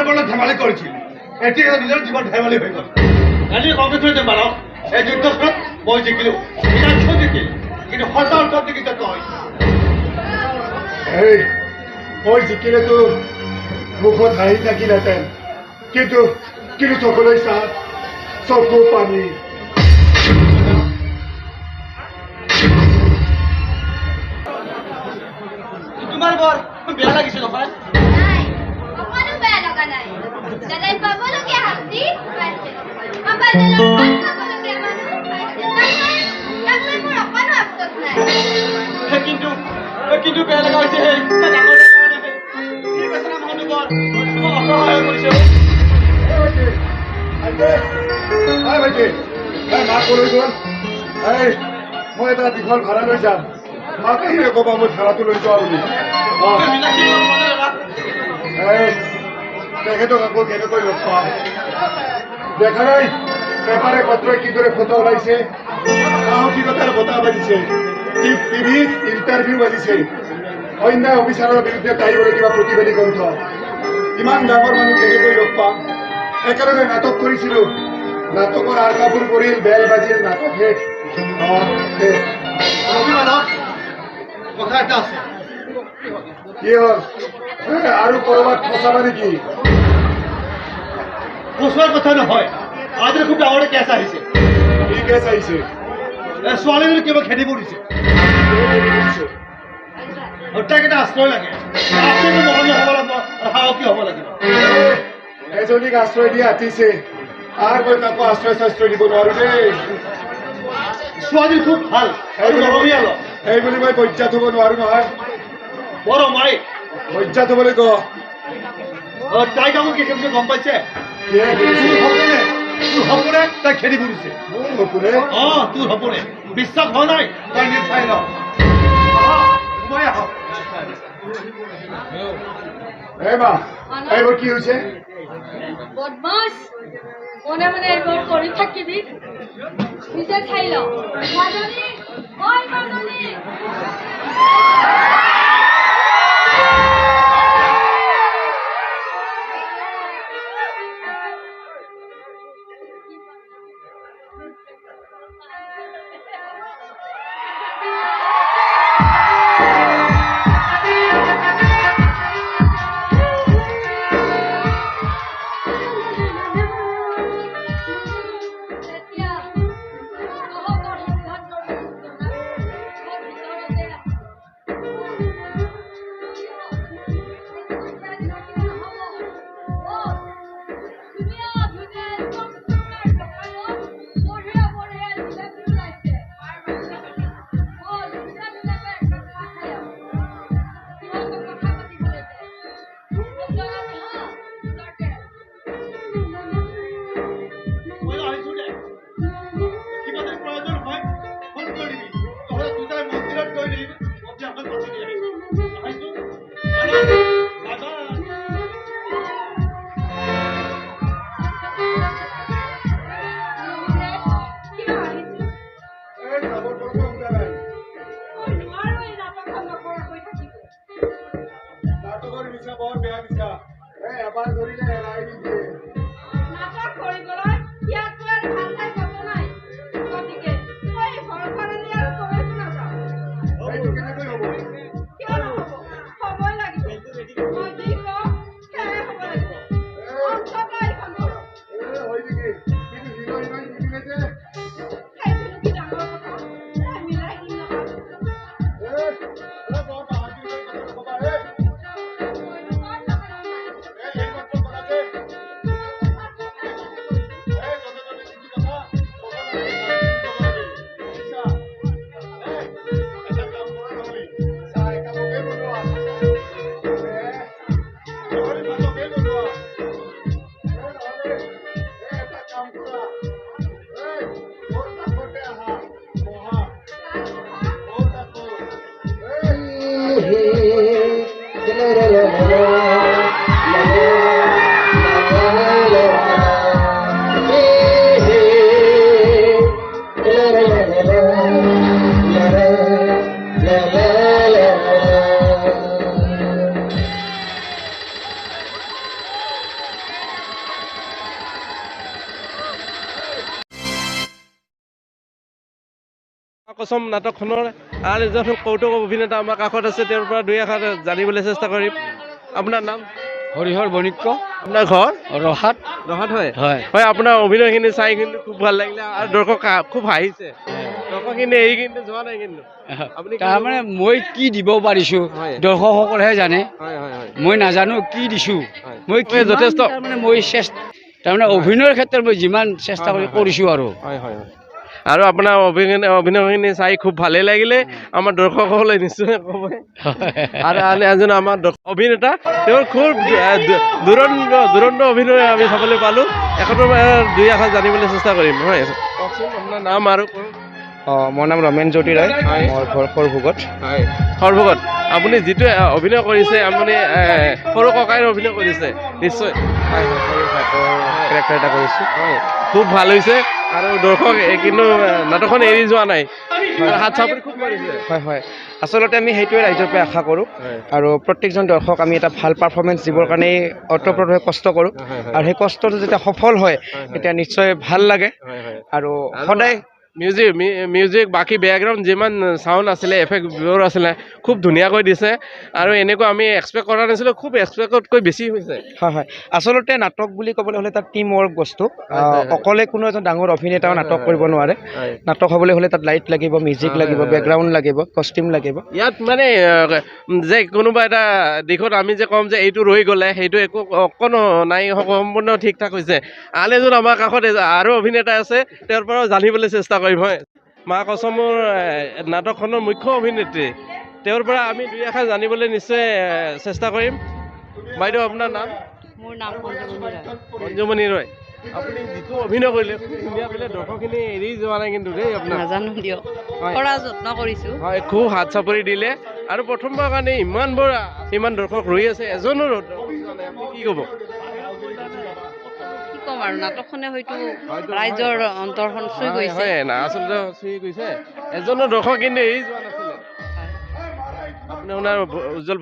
লগত ধেমালি কৰিছিল, এতিয়া নিজৰ জীৱন ধেমালি হৈ গ'ল। আজি কংগ্ৰেছ মাৰক, এই যুদ্ধখনত মই জিকিলো, মীনাক্ষীও জিকিল, কিন্তু সঁচা অৰ্থত জিকিছ তই। এই মই জিকিলেতো মুখত হাঁহি থাকিলহেঁতেন, কিন্তু কিন্তু চকুলৈ চা, চকু পানী। তোমাৰ বৰ বেয়া লাগিছে নহয়? নাই, অকণো বেয়া লগা নাই। দাদাই পাবলগীয়া শাস্তি পাইছে, কপালডালত ভাত খাবলগীয়া মানুহ পাইছে, তাক লৈ মোৰ অকণো আফচোচ নাই। কিন্তু কিন্তু বেয়া লগা হৈছে সেই ডাঙৰ কি বেচেৰা মানুহটো বৰ অসহায় হৈ পৰিছে। ভাইটি, মা কলৈ গ'ল? এই মই এটা দীঘল ভাড়া লৈ যাম, মাক আহিলে ক'বা মই ভাড়াটো লৈ যোৱা বুলি। এই তেখেতক আকৌ কেনেকৈ লগ পাম? দেখা নাই পেপাৰে পত্ৰই কিদৰে ফটো ওলাইছে, সাহসিকতাৰ বঁটা বাজিছে, টিভিত ইণ্টাৰভিউ বাজিছে, অন্যায় অফিচাৰৰ বিৰুদ্ধে তাই বোলে কিবা প্ৰতিবাদী গ্ৰন্থ। ইমান ডাঙৰ মানুহ কেনেকৈ লগ পাম? একেলগে নাটক কৰিছিলো, নাটকৰ আৰ কাপোৰ পৰিল, বেল বাজিল, নাটক শেষ। শেষ। কথা এটা আছে। কি হ'ল? আৰু কৰবাত ফচাবা নেকি? ফচোৱাৰ কথা নহয়, আজি খুব ডাঙৰ কেছ আহিছে। কি কেছ আহিছে? ছোৱালীজনী কিবা খেদি পৰিছে, তাইক এটা আশ্ৰয় লাগে। আশ্ৰয়টো মৰমী হ'ব লাগিব আৰু সাহসী হ'ব লাগিব। এজনীক আশ্ৰয় দিয়া আতিছে, আৰু মই কাকো আশ্ৰয় চাশ্ৰয় দিব নোৱাৰো দেই। ছোৱালী খুব ভাল আৰু মৰমীয়াল। সেই বুলি মই বজ্জাত হ'ব নোৱাৰো নহয়। বৰ অমাই বজ্জাত হ'বলৈ ক। তাইক আকৌ কি খেলিছে গম পাইছে? তোৰ সপোনে তাইক খেদি ফুৰিছে। মোৰ সপোনে? অ, তোৰ সপোনে। বিশ্বাস হোৱা নাই? তাই নিজে চাই ল। সোমাই আহক। এই মা, এইবোৰ কি হৈছে? বদমাছ, মনে মনে এইবোৰ কৰি থাকিবি, নিজে চাই ল। মাজনী, ঐ মাজনী। এতিয়া সাহসৰ সিদ্ধান্তৰ মোৰ ভিতৰতে আছে। ধুনীয়া ধুনীয়া একদম আপোনাৰ দোকানত বঢ়িয়া বঢ়িয়া জিলাপি ওলাইছে। অ, ধুনীয়া ধুনীয়াকৈ একাপ চাহ খাই আহোঁ। সিহঁতক কথা পাতিবলৈ দে। জনাবি হা, ভিতৰতে। মই আহিছো দে, কিবা যদি প্ৰয়োজন হয় ফোন কৰি দিবি, নহ'লে দুটাই মন্দিৰত গৈ দিম। অভ্যাসত পাতি দি আহিছো, আহিছো, বাই বাই। নহ'লে কিয় আহিছো? এই যাবৰ পৰতো সোধা নাই। মই নোৱাৰো এই নাটকখন নকৰাকৈ থাকিব। নাটকৰ নিচা বৰ বেয়া নিচা। এই এবাৰ ধৰিলে এৰাই নিদিয়ে। নাটক কৰিবলৈ ইয়াতকৈ আৰু ভাল ঠাই ক'তো নাই। গতিকে মই এই ঘৰখন এৰি আৰু ক'লৈকো নাযাওঁ। এইটো কেনেকৈ হ'ব? কিয় নহ'ব? হ'বই লাগিব। মই যি কওঁ সেয়াই হ'ব লাগিব। অন্ততঃ এইখন ঘৰত। এ হয় নেকি? কিন্তু হিৰো হিৰইন নিমিলে যে। সেইটোনো কি ডাঙৰ কথা? এ মিলাই দিম নহয়। এ এ বৰ বাহাদুৰি কৰি কথা নকবা। এ মইনো ক'ত নকৰা নাই? এই এইমাত্ৰ ক'লা যে। কচম নাটকখনৰ আন এজন কৌতুক অভিনেতা আমাৰ কাষত আছে, তেওঁৰ পৰা দুই এষাৰ জানিবলৈ চেষ্টা কৰিম। আপোনাৰ নাম? হৰিহৰ বণিক্য। আপোনাৰ ঘৰ? ৰহাত। ৰহাত হয়? হয়। হয়, আপোনাৰ অভিনয়খিনি চাই কিন্তু খুব ভাল লাগিলে আৰু দৰ্শক খুব হাঁহিছে। দৰ্শকখিনি এৰি কিন্তু যোৱা নাই কিন্তু। আপুনি কি তাৰমানে মই কি দিব পাৰিছো হয়। দৰ্শকসকলেহে জানে। হয় হয় হয় মই নাজানো কি দিছো। হয়। মই হয়, যথেষ্ট। তাৰমানে মই চেষ্টা, তাৰমানে অভিনয়ৰ ক্ষেত্ৰত মই যিমান চেষ্টা কৰি হয়, হয়। কৰিছো আৰু। হয় হয় হয় আৰু আপোনাৰ অভিনয়খিনি চাই খুব ভালেই লাগিলে, আমাৰ দৰ্শকসকলে নিশ্চয় ক'ব। আৰু আন এজন আমাৰ অভিনেতা, তেওঁৰ খুব দুৰন্ত অভিনয় আমি চাবলৈ পালোঁ। এখনৰ দুই এষাৰ জানিবলৈ চেষ্টা কৰিম। হয়, কওকচোন আপোনাৰ নাম আৰু কওক। অঁ, মোৰ নাম ৰমেন জ্যোতি ৰায়। হয়। মোৰ ঘৰ সৰভোগত। হয়, সৰভোগত। আপুনি যিটো অভিনয় কৰিছে, আপুনি সৰু ককাইৰ অভিনয় কৰিছে নিশ্চয়? হয় হয়, সৰু ভাইকৰ কেৰেক্টাৰ এটা কৰিছোঁ। হয়, খুব ভাল হৈছে আৰু দৰ্শক কিন্তু নাটকখন এৰি যোৱা নাই, হাত চাপৰি খুব মাৰিছে। হয় হয়, আচলতে আমি সেইটোৱে ৰাইজৰ পৰা আশা কৰোঁ হয়। আৰু প্ৰত্যেকজন দৰ্শক আমি এটা ভাল পাৰফৰ্মেঞ্চ দিবৰ কাৰণেই ওতঃপ্ৰোতভাৱে কষ্ট কৰোঁ হয়, হয়। আৰু সেই কষ্টটো যেতিয়া সফল হয় হয়। তেতিয়া নিশ্চয় ভাল লাগে হয় হয় আৰু সদায় মিউজিক বাকী বেকগ্ৰাউণ্ড যিমান চাউণ্ড আছিলে, এফেক্টবোৰ আছিলে, খুব ধুনীয়াকৈ দিছে আৰু এনেকুৱা আমি এক্সপেক্ট কৰা নাছিলোঁ, খুব এক্সপেক্টতকৈ বেছি হৈছে। হয় হয়, আচলতে নাটক বুলি ক'বলৈ হ'লে তাত টিম ৱৰ্ক বস্তু। হয়, হয়, হয়। অকলে কোনো এজন ডাঙৰ অভিনেতাও হয়, নাটক হয়, কৰিব নোৱাৰে। হয়। নাটক হ'বলৈ হ'লে তাত লাইট লাগিব, মিউজিক হয়, লাগিব, হয়, হয়। বেকগ্ৰাউণ্ড লাগিব, কষ্টিউম লাগিব। ইয়াত মানে যে কোনোবা এটা দিশত আমি যে ক'ম যে এইটো ৰৈ গ'লে, সেইটো একো অকণো নাই, সম্পূৰ্ণ ঠিক ঠাক হৈছে। আন এজন আমাৰ কাষত আৰু অভিনেতা আছে, তেওঁৰ পৰাও জানিবলৈ চেষ্টা কৰিম। হয়, মা কচমৰ নাটকখনৰ মুখ্য অভিনেত্ৰী, তেওঁৰ পৰা আমি দুই এষাৰ জানিবলৈ নিশ্চয় চেষ্টা কৰিম। বাইদেউ, আপোনাৰ নাম? মোৰ নাম অঞ্জুমণি ৰায়। অঞ্জুমণি ৰয়। আপুনি যিটো অভিনয় কৰিলে খুব ধুনীয়া কৰিলে, দৰ্শকখিনি এৰি যোৱা নাই কিন্তু দেই আপোনাৰ। নাজানো দিয়ক, হয়। কৰা যত্ন কৰিছোঁ। হয়, খুব হাত চাপৰি দিলে আৰু প্ৰথমবাৰ কাৰণে ইমানবোৰ ইমান দৰ্শক ৰৈ আছে, এজনো দৰ্শক যোৱা নাই। আপুনি কি ক'ব? কি ক'ম আৰু, নাটকখনে হয়তো হয়তো ৰাইজৰ অন্তৰখন চুই হয়, গৈছে। হয় না, আচলতে চুই গৈছে, এজনো দৰ্শক কিন্তু এৰি যোৱা নাছিলে। হয়। আপুনি আপোনাৰ উজ্জ্বল